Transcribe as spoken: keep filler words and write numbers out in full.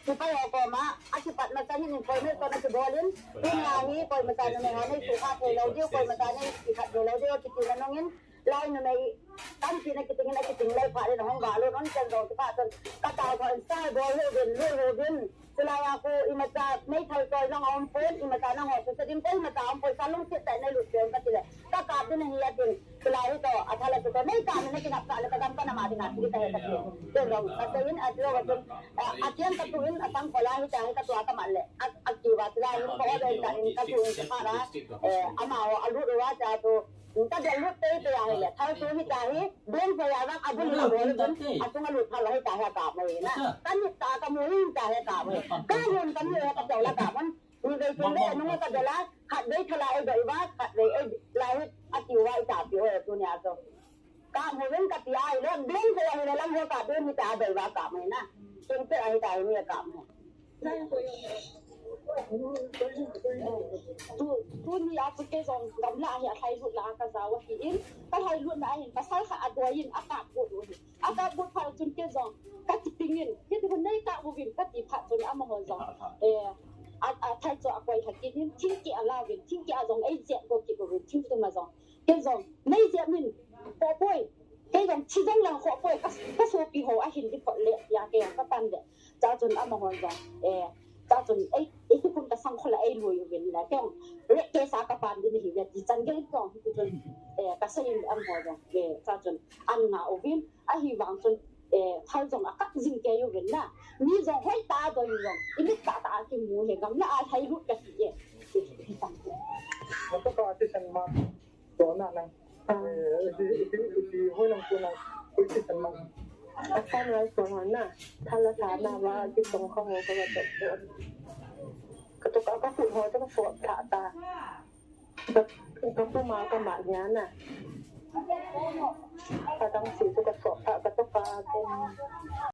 Sipai ho koma, akipat masang in information akibol in, tunia hi koima cha numei ho nei suhkha thei lou diu, koima cha nei kikhat thei lou diu, kiti na nung in, lai numei, tampi na kiting in, akiting lai phat in, ahung ga lut un, ken jong kipah chun, ka tao tho in, sai bol uvin, lut uvin, chulai a khu, imacha, meithal choi jong aum pon, imacha nangho suhset ding, koima cha aum pon, sa lungset tah in nei lut peh un kati le, ka kap ding ahi atin, Chulai hi toh, athal a chu toh, nei kap in na kinap kah le ka gam ka nam a dinga thi ta he kati. Ken jong ka sei in, atiu a chun, a, akiang ka tu in, asang khola hi ta hi ka tua ka mat le, a, akiva chulai hin ka order in ka in ka tu in ka pha ra, eh, amaho alut uva cha chu, ka del lut tei tei a hi le, thal chu hi ta hi, blank phei a vang abul in abol chun, achung a lut phal hi ta hi a kap mo hi na. Ka mit ta ka mu hi ta hi a kap mo hi. Ka yun ka mi hi ka chau la kap mo. Ni vei tin vei anung ka del a, khat vei thala ei doi uva, khat vei ei lai hi ati uva i ta pi uva tunia chu. Kap mo vin kati a ile, blank phei a hile lang ho kap ding hita doi uva kap mo na. Kin pe a hita hi ni kap mo. Tu, tunia chu kei jong gamla hi alhai lut la ka jao ahi in, ka lhai lut na ahin, pasal khat adoi in, akap lut u hi. Akap lut phat chun kei jong, ka kiping in, hiti hun nei kap uvin, kati phat chun amaho jong. Eh, a, athal chu akoi lha kit in, thingkeh ala uvin, thingkeh a jong, ei jep go kit uvin, thingtum a jong. Kei jong, nei jep min, khoh poi. Kei jong, thi jong lang khoh poi, ka, ka sopi ho ahin di phot le, tia kei jong, ka pan le. Cha chun amaho jong, eh, cha chun, ei, ei, ti kun ka sang khola ei lui uvin la, kei jong, re, kei sa ka pan di ni hi, ti chan kei jong, ti chun, eh, ka sei in amaho jong, eh, cha chun, an nga uvin, ahivang chun, eh, thal jong akap jing kei uvin na, mi jong hoi ta doi jong, i mit tah tah a kimu hi, gamla a lhai lut kati e. Motor ka ati san ma. Tona na. Ah. Eh, iti, iti, iti, hoi lang tona. Iti san ma. Asan lai tona na. Thala tha na wa, iti tong ka ho ka wa tok. Ka tok ka, ka hu ho ka so tha ta. Ka, ka pu ma ka ma nya na. Ka dang si tu ka so tha, ka tok ka.